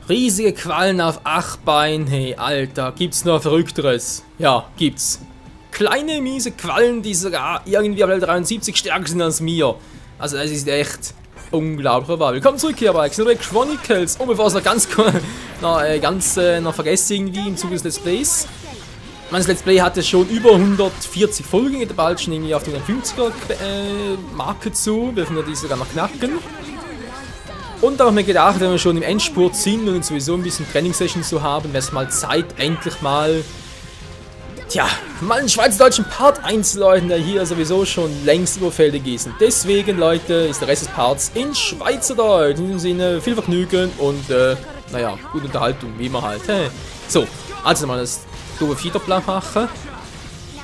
Riesige Quallen auf 8 Beinen. Hey, Alter, gibt's noch Verrückteres? Ja, gibt's. Kleine, miese Quallen, die sogar irgendwie ab Level 73 stärker sind als mir. Also, das ist echt unglaublich. Willkommen zurück hier bei Xenoblade Chronicles. Oh, bevor ich es noch vergesse irgendwie im Zuge des Let's Plays. Mein Let's Play hatte schon über 140 Folgen, geht bald schon irgendwie auf die 150er Marke zu. Wir werden die sogar noch knacken. Und da habe ich mir gedacht, wenn wir schon im Endspurt sind und sowieso ein bisschen Training-Session zu haben, wäre es mal Zeit, endlich mal, mal einen schweizerdeutschen Part einzuläuten, der hier sowieso schon längst überfällig ist. Und deswegen, Leute, ist der Rest des Parts in Schweizerdeutsch. In diesem Sinne, viel Vergnügen und, gute Unterhaltung, wie immer halt. Hey. So, also mal das doofe Fiederplan machen.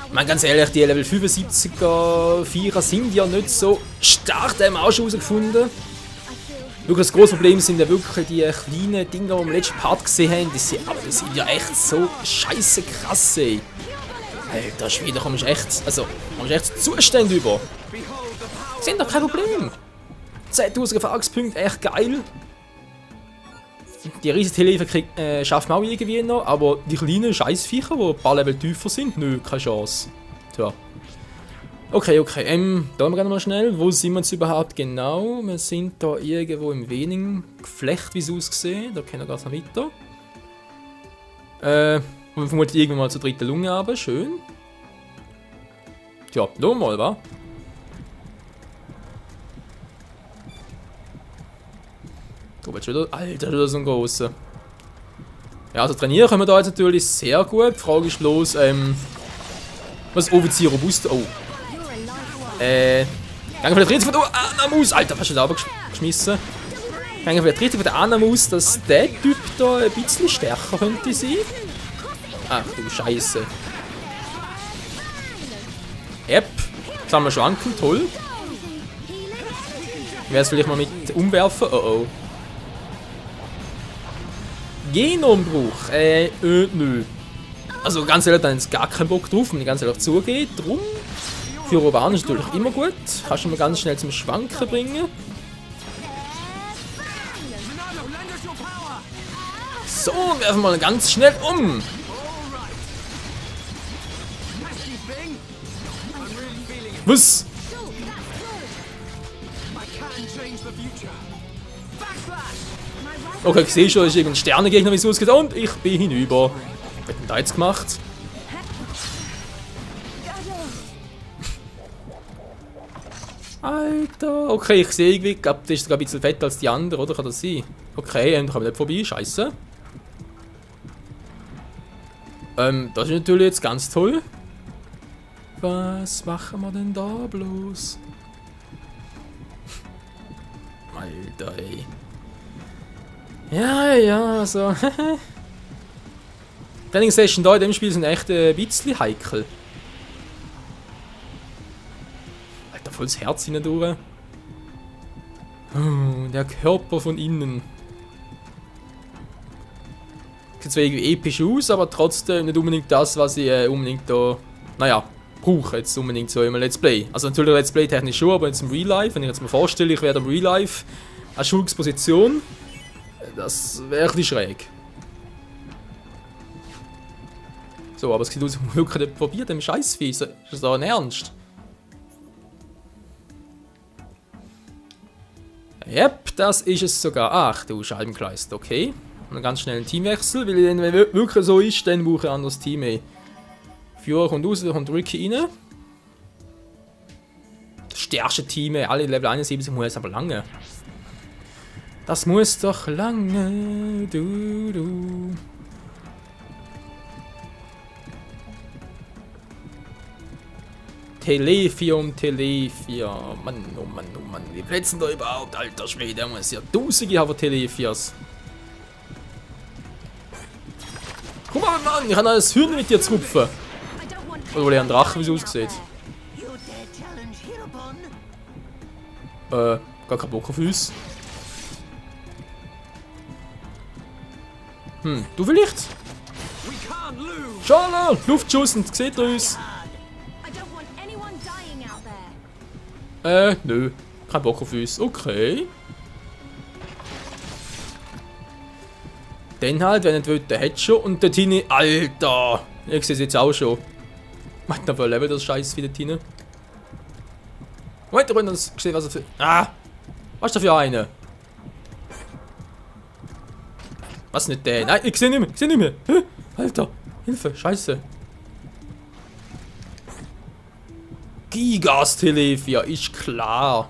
Ich meine, ganz ehrlich, die Level 75er Vierer sind ja nicht so stark, da haben wir auch schon herausgefunden. Wirklich das grosse Problem sind ja wirklich die kleinen Dinger, die wir im letzten Part gesehen haben. Die sind ja echt so scheiße krass, ey. Alter Schwede, kommst echt Zustände über. Sind doch kein Problem. 10.000 Erfahrungspunkte, echt geil. Die riesen Telefer schaffen wir auch irgendwie noch, aber die kleinen Scheißviecher, die ein paar Level tiefer sind, nö, keine Chance. Tja. Okay, da haben wir gerne mal schnell. Wo sind wir jetzt überhaupt genau? Wir sind da irgendwo im Wening-Geflecht, wie es aussieht. Da können wir ganz noch weiter. Und vermutlich irgendwann mal zur dritten Lunge haben. Schön. Tja, schauen wir mal, wa? Da wird schon wieder. Alter, wieder so ein grosser. Ja, also trainieren können wir da jetzt natürlich sehr gut. Die Frage ist bloß, was Offizier robust. Oh. Gehen wir vielleicht richtig von der Anamus. Alter, hast du da geschmissen? Gehen wir vielleicht richtig von der Anamus, dass der Typ da ein bisschen stärker könnte sein. Ach du Scheiße. Yep. Jetzt haben wir Schwanken, toll. Ich werde es vielleicht mal mit umwerfen. Oh. Genombruch. Nö. Also ganz ehrlich, da ist gar kein Bock drauf, wenn ich ganz ehrlich zugehe. Drum. Für Urban ist natürlich immer gut. Kannst du mal ganz schnell zum Schwanken bringen. So, werfen wir mal ganz schnell um. Was? Okay, ich sehe schon, es ist irgendein Sternengegner, wie es ausgeht. Und ich bin hinüber. Was hat denn da jetzt gemacht? Alter, okay, ich sehe irgendwie, der ist sogar ein bisschen fetter als die anderen, oder? Kann das sein? Okay, da kommen wir nicht vorbei, scheiße. Das ist natürlich jetzt ganz toll. Was machen wir denn da bloß? Alter, ey. Ja, so. Trainingssession da in dem Spiel sind echt ein bisschen heikel. Alter, voll das Herz hindurch. Der Körper von innen. Sieht zwar irgendwie episch aus, aber trotzdem nicht unbedingt das, was ich unbedingt da, brauche jetzt unbedingt so im Let's Play. Also natürlich Let's Play technisch schon, aber jetzt im Real Life, wenn ich jetzt mir vorstelle, ich wäre im Real Life als Schulungsposition, das wäre ein bisschen schräg. So, aber es sieht aus, ich muss wirklich nicht probieren, dem Scheißvieh. Ist das da ein Ernst? Yep, das ist es sogar. Ach du Scheibenkleist, okay. Und ganz schnell einen Teamwechsel, weil wenn es wirklich so ist, dann brauche ich ein anderes Team. Ey. Führer kommt raus, da kommt Ricky rein. Das stärkste Team, alle Level 71 muss aber lange. Das muss doch lange, du. Telefium. Mann, oh Mann. Wie plätzen da überhaupt, alter Schwede? Da muss ja Tausende haben Telefias. Komm mal, Mann, ich kann alles Hürden mit dir zupfen. Oder will ich einen Drachen, wie es aussieht? Gar kein Bock auf uns. Du vielleicht? Schau, Luftschuss und seht ihr uns? Nö. Kein Bock auf uns. Okay. Dann halt, wenn er nicht will, der hat schon. Und dort hinten, Alter! Ich sehe es jetzt auch schon. Was da für ein Level das Scheiß wie dort hinten? Moment, da unten gesehen, was er für... Ah! Was ist da für eine? Was nicht der? Nein, ich sehe nicht mehr, ich sehe nicht mehr. Hä? Alter, Hilfe, Scheiße. Gigastelef, ja, ist klar.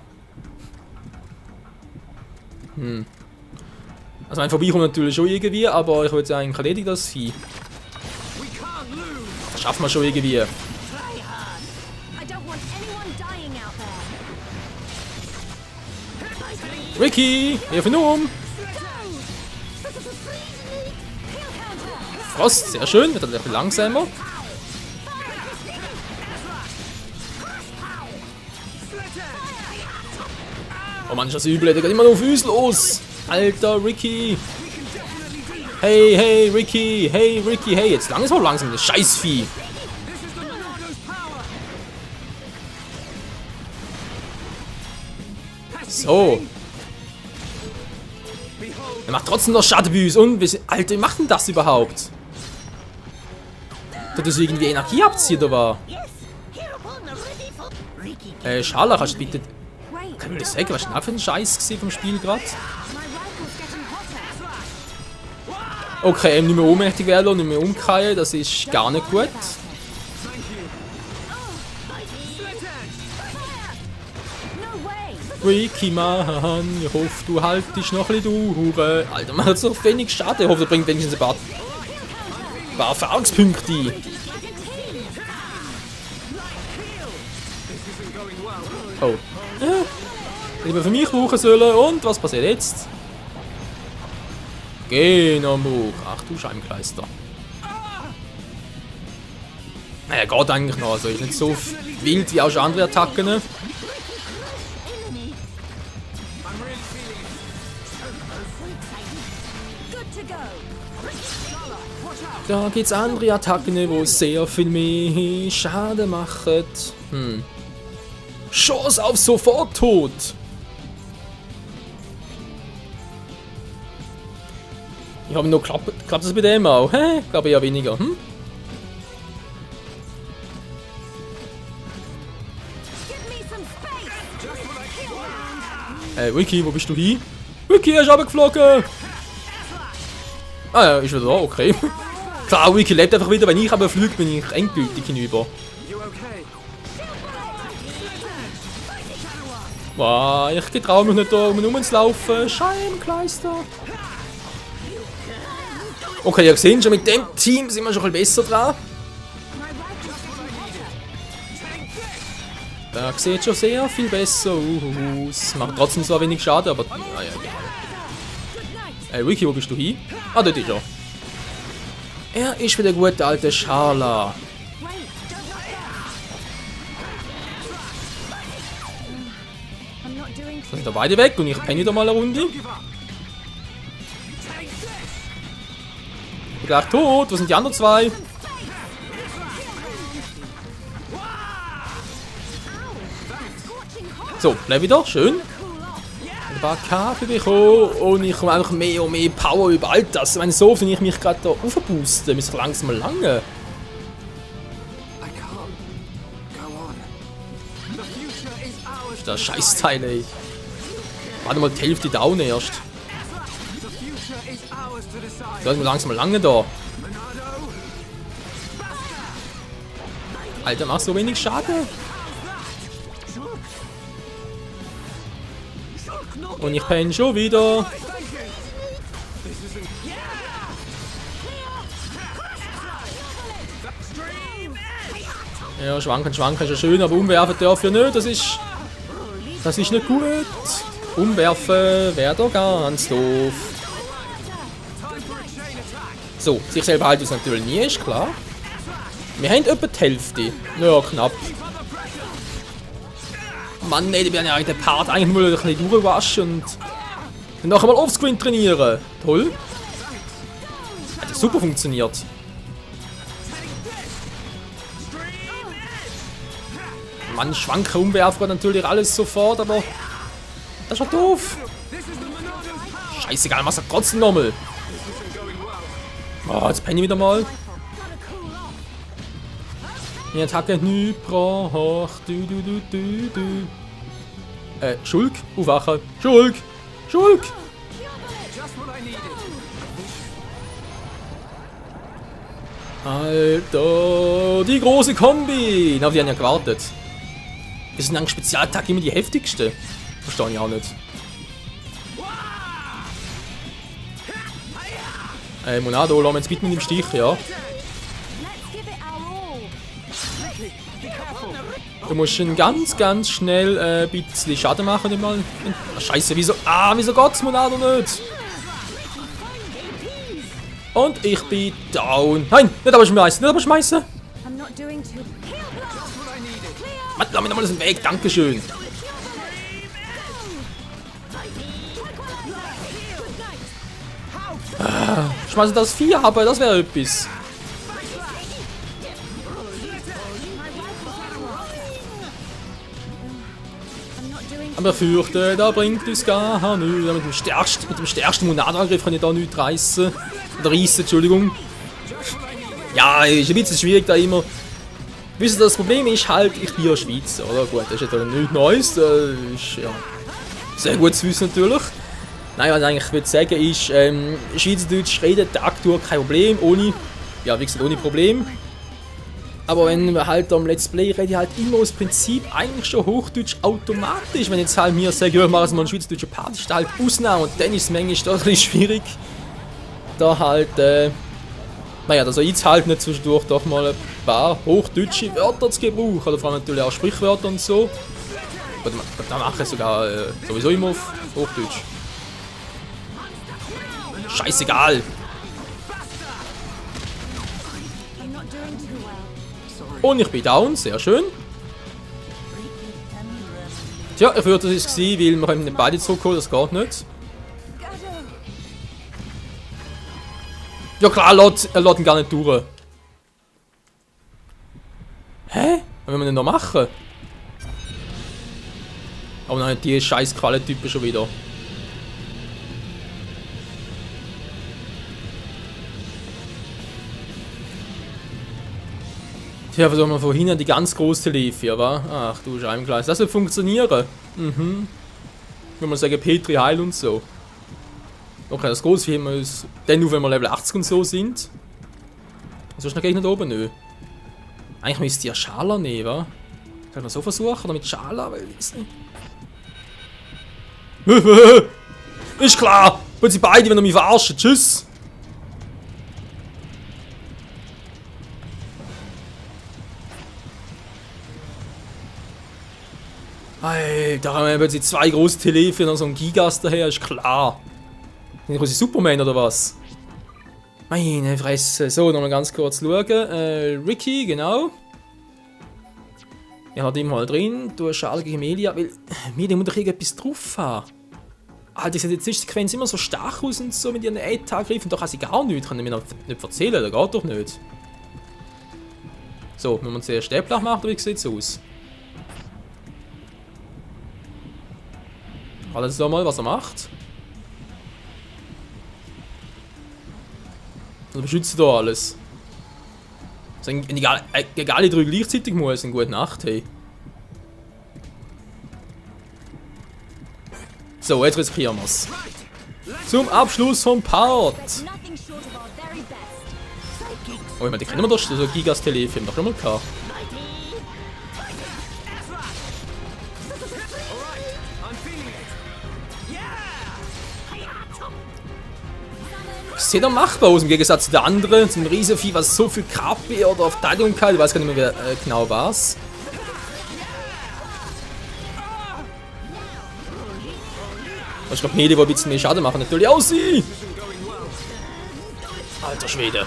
Also mein Vorbeikommen natürlich schon irgendwie, aber ich würde sagen, erledigt das Vieh. Das schaffen wir schon irgendwie. Ricky, hier von um. Frost, sehr schön, wird ein bisschen langsamer. Oh Mann, ist das übel, der geht immer nur auf uns los. Alter, Ricky. Hey, hey, Ricky. Hey, Ricky. Hey, jetzt langsam, das Scheißvieh. So. Er macht trotzdem noch Schaden bei uns. Und, Alter, wie macht denn das überhaupt? Dass du irgendwie Energie abziehen, oder was? Schala, kannst du bitte... Kann ich das sagen? Was war denn für ein Scheiß vom Spiel gerade? Okay, nicht mehr ohnmächtig werden und nicht mehr umkehren, das ist gar nicht gut. Ricky, Mann, ich hoffe, du haltest noch ein bisschen durch. Alter, man hat so wenig Schaden. Ich hoffe, er bringt wenigstens ein paar Erfahrungspunkte. Oh. Ja. Lieber für mich brauchen sollen. Und was passiert jetzt? Genau, Mug. Ach du Scheibenkleister. Naja, geht eigentlich noch. Also ist nicht so wild wie auch schon andere Attacken. Ne? Da gibt es andere Attacken, die sehr viel mehr Schaden machen. Chance auf Soforttod! Ich habe noch klappt das bei dem auch? Hä? Ich glaube eher weniger. Hey, Ricky, wo bist du hin? Ricky, er ist runtergeflogen! Ah ja, ist wieder da, okay. Klar, Ricky lebt einfach wieder, wenn ich aber fliege, bin ich endgültig hinüber. Wow, ich traue mich nicht da rumzulaufen. Scheibenkleister. Okay, ihr seht schon, mit dem Team sind wir schon ein bisschen besser dran. Da sieht schon sehr viel besser aus. Macht trotzdem so wenig Schaden, aber naja, egal. Hey Ricky, wo bist du hin? Ah, dort ist er. Er ist wieder der gute alte Schala. Da sind da beide weg und ich penne wieder mal eine Runde. Ich bin gleich tot. Wo sind die anderen zwei? So, bleib wieder. Schön. Ein paar Kaffee bekommen und ich komme einfach mehr und mehr Power über all das. Ich meine, so finde ich mich gerade da aufboosten. Müssen wir langsam mal lange. Das Scheißteil, ey. Warte mal, die Hälfte down erst. Sollten wir langsam mal lange da. Alter, mach so wenig Schaden. Und ich penne schon wieder. Ja, schwanken ist ja schön, aber umwerfen darf ja nicht. Das ist nicht gut. Umwerfen wäre da ganz doof. So, sich selber halten uns natürlich nie, ist klar. Wir haben etwa die Hälfte. Ja, knapp. Mann, ey, die werden ja den Part eigentlich nur ein bisschen durchwaschen und dann noch einmal offscreen trainieren. Toll. Hat ja super funktioniert. Mann, schwanken, umwerfen natürlich alles sofort, aber das ist doch doof. Scheißegal, mach's trotzdem nochmal. Oh, jetzt penne ich wieder mal. Die Attacke nicht gebracht. Schulk, aufwachen. Schulk! Schulk! Alter, die große Kombi! Na, die haben ja gewartet. Das sind eigentlich Spezialattacken immer die heftigsten. Verstehe ich auch nicht. Monado, lass mich jetzt bitte nicht im Stich, ja. Du musst schon ganz schnell ein bisschen Schaden machen. Mal. Ah, Scheiße, wieso geht's Monado nicht? Und ich bin down. Nein, nicht aber schmeißen, nicht aber schmeißen. Warte, lass mich nochmal aus dem Weg, dankeschön. Schmeiße das Vieh ab, das wäre etwas. Aber fürchte, da bringt uns gar nichts. Mit dem stärksten Monado-Angriff kann ich da nichts reissen. Oder reissen, Entschuldigung. Ja, ist ein bisschen schwierig da immer. Wisst ihr, das Problem ist halt, ich bin ja Schweizer, oder? Gut, das ist ja nichts Neues. Das ist ja sehr gut zu wissen natürlich. Nein, was ich eigentlich würde sagen ist, Schweizerdeutsch reden Tag durch kein Problem, ohne Problem. Aber wenn wir halt am Let's Play rede ich halt immer aus Prinzip eigentlich schon Hochdeutsch automatisch. Wenn jetzt halt mir sagen, ja, machen wir mal einen schweizerdeutschen Part, ist halt Ausnahme und dann ist es manchmal doch ein bisschen schwierig. Da halt, naja, da soll jetzt halt nicht zwischendurch doch mal ein paar hochdeutsche Wörter zu gebrauchen. Oder vor allem natürlich auch Sprichwörter und so. Da mache ich sogar sowieso immer auf Hochdeutsch. Scheißegal! Und ich bin down, sehr schön. Tja, ich würde das gewesen, weil wir können nicht beide zurückholen, das geht nicht. Ja klar, er lässt ihn gar nicht durch. Hä? Was will man denn noch machen? Aber nein, die scheiß Qualentypen schon wieder. Tja, versuchen wir von hinten die ganz große Leafia, wa? Ach du Scheimgleis. Das wird funktionieren. Mhm. Wenn man sagen, Petri Heil und so. Okay, das große Vieh wir uns dann nur, wenn wir Level 80 und so sind. Sonst noch Gegner da oben nicht. Eigentlich müsste ich ja Schala nehmen, wa? Kann ich das so versuchen? Oder mit Schala? Weil ich weiß nicht. Ist klar! Wollen sie beide, wenn ihr mich verarschen. Tschüss! Alter, haben wir plötzlich zwei große Telefone und so ein Gigas daher, ist klar. Sind die große Superman oder was? Meine Fresse. So, nochmal ganz kurz schauen. Ricky, genau. Er hat ihn mal drin. Du hast Schal gegen Melia, weil Melia muss doch irgendetwas drauf haben. Alter, die sieht jetzt nicht Sequenz immer so stark aus und so mit ihren A-Tag-Griffen. Doch kann sie gar nichts. Kann ich mir noch nicht erzählen, das geht doch nicht. So, wenn man zuerst Stäbblach macht, wie sieht es aus? Alles da mal, was er macht. Also beschützt da alles. Also, egal die drei gleichzeitig muss, eine gute Nacht, hey. So, jetzt riskieren wir es. Zum Abschluss vom Part. Oh, ich meine, die kennen wir doch schon, so Gigas Telefilm, doch schon mal gehabt. Sieht doch machbar aus im Gegensatz zu der anderen, zum Riesenvieh, was so viel KP oder Verteidigung hat, ich weiß gar nicht mehr genau was. Ich glaube, Medi, die ein bisschen mehr Schaden machen, natürlich auch sie! Alter Schwede.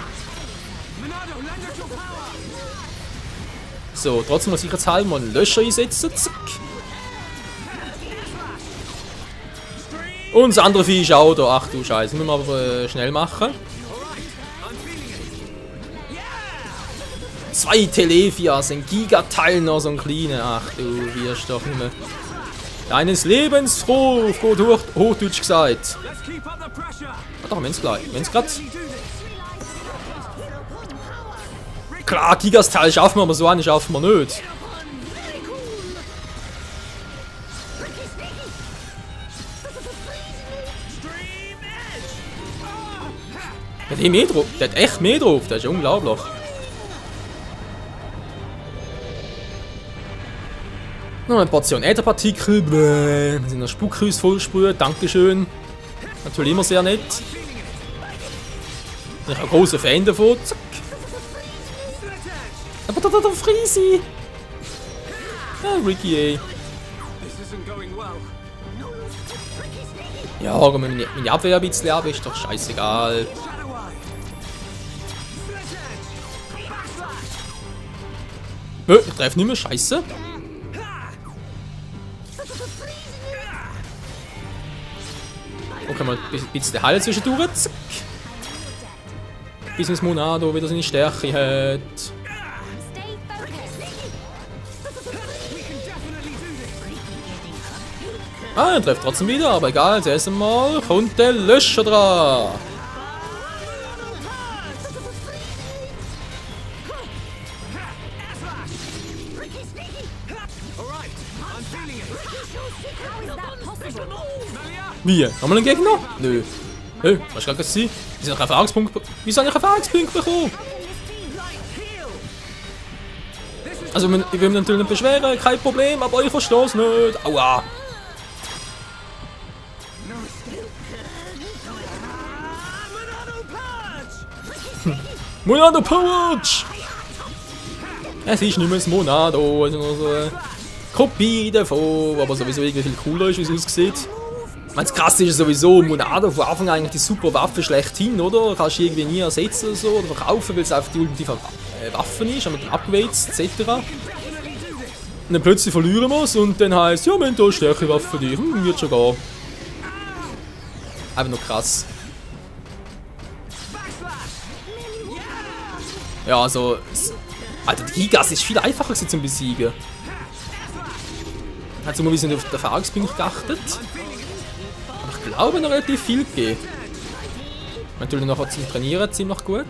So, trotzdem muss ich jetzt halt mal einen Löscher einsetzen, zack. Und das andere Vieh ist auch da. Ach du Scheiße, müssen wir aber schnell machen. 2 Telefias, ein Gigateil noch, so ein kleiner. Ach du wirst doch nicht mehr. Deines Lebens froh, auf gut Hochdeutsch gesagt. Ah, doch, wir haben es gleich. Wir haben es gerade. Klar, Gigas-Teil schaffen wir, aber so eine schaffen wir nicht. Der hat mehr drauf. Der hat echt mehr drauf. Das ist unglaublich. Noch eine Portion Ätherpartikel. Bäh. Sind noch Spukhäuse vollsprühen. Dankeschön. Natürlich immer sehr nett. Bin ich ein großer Fan davon. Zack. Aber da Freezy. Ja, Ricky, ey. Ja, aber meine Abwehr ein bisschen ab, ist doch scheißegal. Ich treffe nicht mehr, scheiße. Okay, mal ein bisschen Heil zwischendurch. Zack. Bis ins Monado wieder seine Stärke hat. Ah, er trifft trotzdem wieder, aber egal, zuerst einmal kommt der Löscher dran. Wie? Nochmal ein Gegner? Nö. Nö, was kann das sein? Wie soll ich Erfahrungspunkte bekommen? Also, ich will mich natürlich nicht beschweren, kein Problem, aber ich verstehe es nicht. Aua. Monado Punch! Es ist nicht mehr das Monado, es ist nur so eine Kopie davon, aber sowieso irgendwie viel cooler ist, wie es aussieht. Ich meine, das Krasse ist sowieso, Monado von Anfang an eigentlich die super Waffe schlechthin, oder? Kannst du irgendwie nie ersetzen oder so, oder verkaufen, weil es einfach die ultimative Waffe ist, mit den Upgrades etc. Und dann plötzlich verlieren wir es und dann heisst, ja, wir haben hier eine stärkere Waffe für dich, wird schon gehen. Einfach nur krass. Ja, also... Alter, die Gigas ist viel einfacher zum Besiegen. Hat so mal ein bisschen auf den Erfahrungspunkt geachtet. Aber ich glaube, noch relativ viel gegeben. Natürlich noch zum Trainieren ziemlich gut.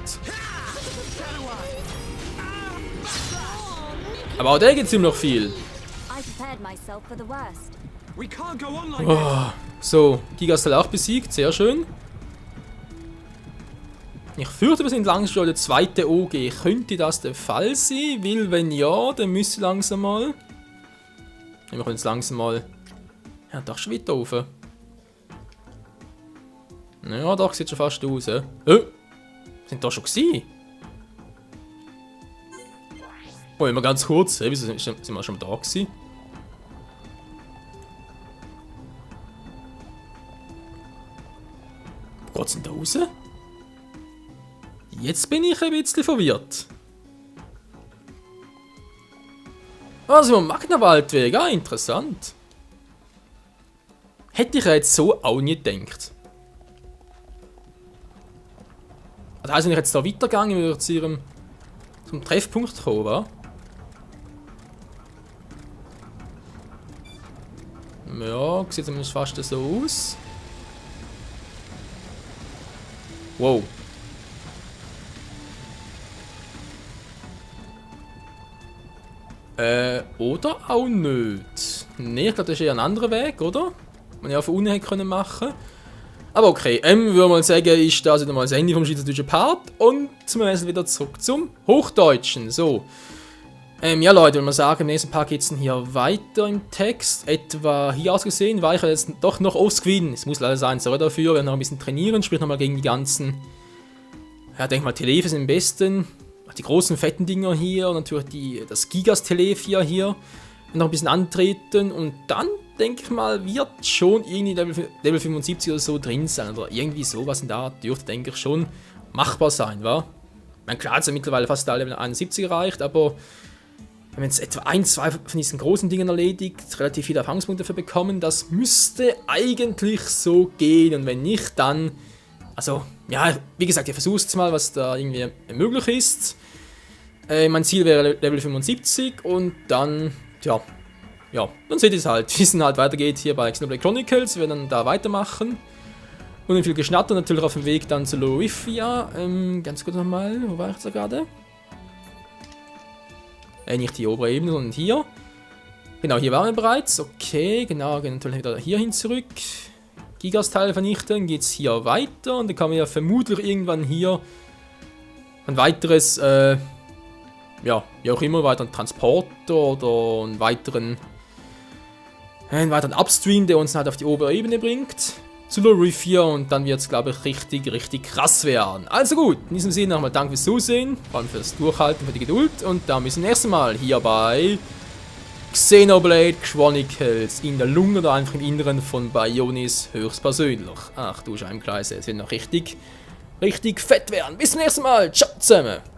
Aber auch der geht ziemlich viel. Oh, so, Gigas auch besiegt, sehr schön. Ich fürchte, wir sind langsam schon der zweite OG. Könnte das der Fall sein? Weil, wenn ja, dann müsste langsam mal... Wir können jetzt langsam mal... Ja, doch schon weiter rauf. Ja, doch, sieht schon fast aus. Sind da schon gewesen? Oh, immer ganz kurz. Wieso sind wir schon da gewesen? Wo geht's denn da raus? Jetzt bin ich ein bisschen verwirrt. Also, Magnawaldweg, ah, interessant. Hätte ich jetzt so auch nicht gedacht. Das heisst, wenn ich jetzt da weitergegangen würde, zum Treffpunkt kommen, wa? Ja, sieht zumindest fast so aus. Wow. Oder auch nicht. Ne, ich glaube, das ist eher ein anderer Weg, oder? Den ich auch von unten hätte machen können. Aber okay, würde mal sagen, ist das wieder mal das Ende vom schweizerdeutschen Part. Und zum Wesen wieder zurück zum Hochdeutschen. So. Ja Leute, wenn wir sagen, im nächsten Part geht es hier weiter im Text. Etwa hier ausgesehen, war ich jetzt doch noch Offscreen. Es muss leider sein, sorry dafür. Wir werden noch ein bisschen trainieren, sprich nochmal gegen die ganzen... Ja, denk mal, Telefe sind am besten. Die großen fetten Dinger hier und natürlich das Gigas-Telef hier noch ein bisschen antreten und dann, denke ich mal, wird schon irgendwie Level 75 oder so drin sein oder irgendwie sowas in der Art dürfte, denke ich, schon machbar sein, wa? Ich meine, klar, hat es mittlerweile fast alle Level 71 erreicht, aber wenn man jetzt etwa ein, zwei von diesen großen Dingen erledigt, relativ viele Erfahrungspunkte dafür bekommen, das müsste eigentlich so gehen und wenn nicht, dann... Also, ja, wie gesagt, ich versuche es mal, was da irgendwie möglich ist. Mein Ziel wäre Level 75 und dann, ja, dann seht ihr es halt, wie es dann halt weitergeht hier bei Xenoblade Chronicles. Wir werden dann da weitermachen. Und dann viel Geschnatter natürlich auf dem Weg dann zu Lorifia. Ganz kurz nochmal, wo war ich jetzt da gerade? Nicht die obere Ebene, sondern hier. Genau, hier waren wir bereits. Okay, genau, gehen natürlich wieder hierhin zurück. Gigas-Teile vernichten, geht es hier weiter. Und dann kann man ja vermutlich irgendwann hier ein weiteres, ja, wie auch immer, weiteren Transporter oder einen weiteren Upstream, der uns halt auf die obere Ebene bringt. Zu Lorry 4 und dann wird es, glaube ich, richtig krass werden. Also gut, in diesem Sinne nochmal danke fürs Zusehen, vor allem fürs Durchhalten, für die Geduld und dann bis zum nächsten Mal hier bei Xenoblade Chronicles in der Lunge oder einfach im Inneren von Bionis höchstpersönlich. Ach du Scheimgleise, es wird noch richtig fett werden. Bis zum nächsten Mal, ciao zusammen!